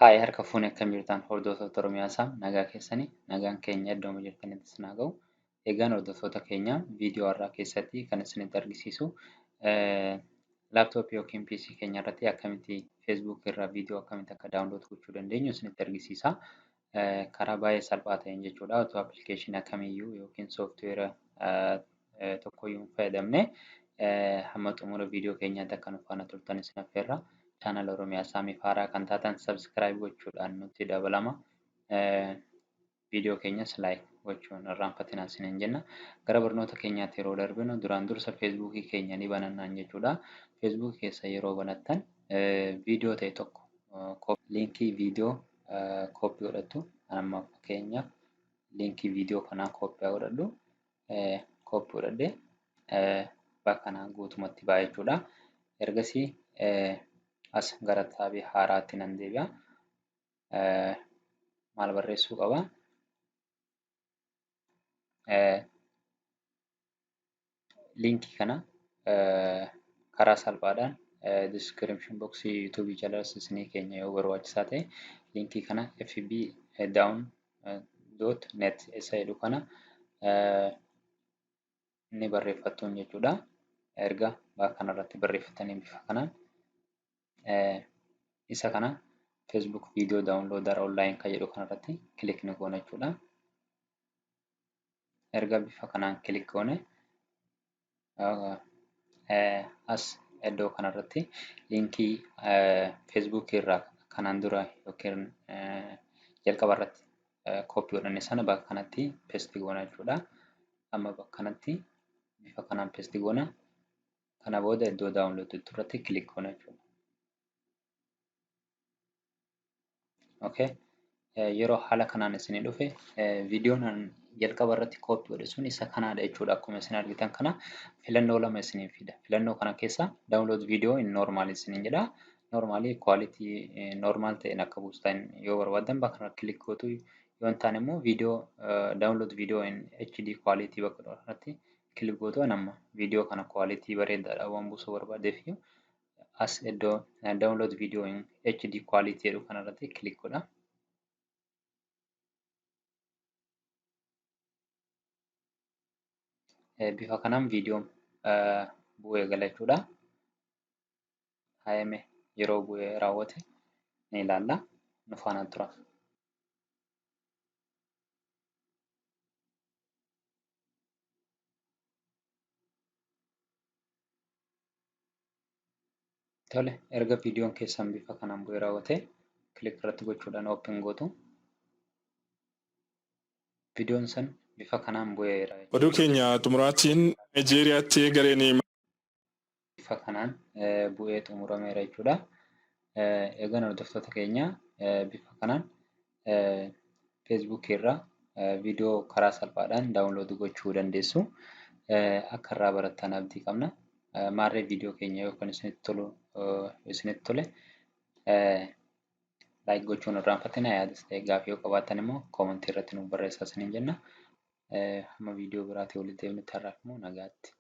Haaya harka fuune akkam jirtan hordoftoota Oromiyaa Saam nagaa keessanii nagaan keenya iddoo jirtanitti isin haa ga'u. Egaan hordoftoota keenya viidiyoo har'aa keessatti kan isinitti argisiisu laaptooppii yookiin PC keenya irratti akkamitti Facebook irraa viidiyoo akkamitti akka download gochuu dandeenyu isinitti argisiisa. Karaa baay'ee salphaa ta'een jechuudha. Otoo appilikeeshinii kamiyyuu yookiin sooftiweera tokkoyyuu hin fayyadamne hamma xumura viidiyoo keenyaatti akka nu faana turtan isin affeerra. Chaanal Oromiyaa Saamiif haaraa kan taatan subscribe gochuudhaan nutti dabalama. Viidiyoo keenyas like gochuun irraanfatinaa isiniin jenna. Gara barnoota keenyaatti yeroo darbinu duraan dursa Feesbuukii keenya ni banannaan jechuudha. Feesbuukii keessa yeroo banattan viidiyoo ta'e tokko liinkii viidiyoo kooppii godhattu. Amma fakkeenyaaf liinkii viidiyoo kanaa kooppii godhadhu. Kooppii godhadhee bakka kanaa guutumatti ba'a jechuudha. Ergasii as gara taabii haaraatti nan deebi'a. Maal barreessuu qaba? Liinkii kana karaa salphaadhaan description box YouTube jalas isinii keenya yoo barbaachisaa ta'e liinkii kana fb down dot net isa jedhu kana ni barreeffattuun jechuudha. Erga bakka kanarratti barreeffatanii bifa kanaan isa kana Facebook video downloader online kan jedhu kanarratti kilik ni goona jechuudha. Erga bifa kanaan kilik goone as iddoo kanarratti liinkii Facebook irraa kanaan dura yookiin jalqaba irratti kooppii godhanne sana bakka kanatti peesti goona jechuudha. Amma bakka kanatti bifa kanaan peesti goona. Kana booda iddoo daawunlood irratti kilik goona jechuudha. Okay. Yeroo haala kanaan isinii dhufe viidiyoon jalqaba irratti kooppii godhe sun isa kanaadha jechuudha. Akkuma isin argitan kana filannoo lama isiniif fida. Filannoo kana keessa download video in normal isiniin jedha. Normaalii quality normal ta'een akka buustan yoo barbaaddan bakka kana kilik gootu, yoo hin taane immoo viidiyoo download video in HD quality bakka irratti kilik gootu. Amma viidiyoo kana quality bareedaadhaan waan buusuu barbaadeef as iddoo download video in HD quality jedhu kanarratti kilik godha. Bifa kanaan viidiyoon bu'ee gala jechuudha. Haayame yeroo bu'ee raawwate ni ilaalla. Nu faana tura. Tole, erga viidiyoon keessan bifa kanaan bu'ee raawwate kilik irratti gochuudhaan open gootu. Viidiyoon sun bifa kanaan bu'eera. Oduu keenya xumuraatiin Naayijeeriyaatti gareen Bifa kanaan bu'ee xumurameera jechuudha. Egaan hordoftoota keenya bifa kanaan Feesbuukii irraa viidiyoo karaa salphaadhaan daawunlood gochuu dandeessu. Akka irraa barattan abdii qabna. Maarree viidiyoo keenya yoo kan isinitti tole like gochuun irraanfatina. Yaadas ta'e gaafii yoo qabaattan immoo koomentii irratti nuuf barreessaa isiniin jenna. Hamma viidiyoo biraatii walitti deebinutti har'aaf immoo nagaatti.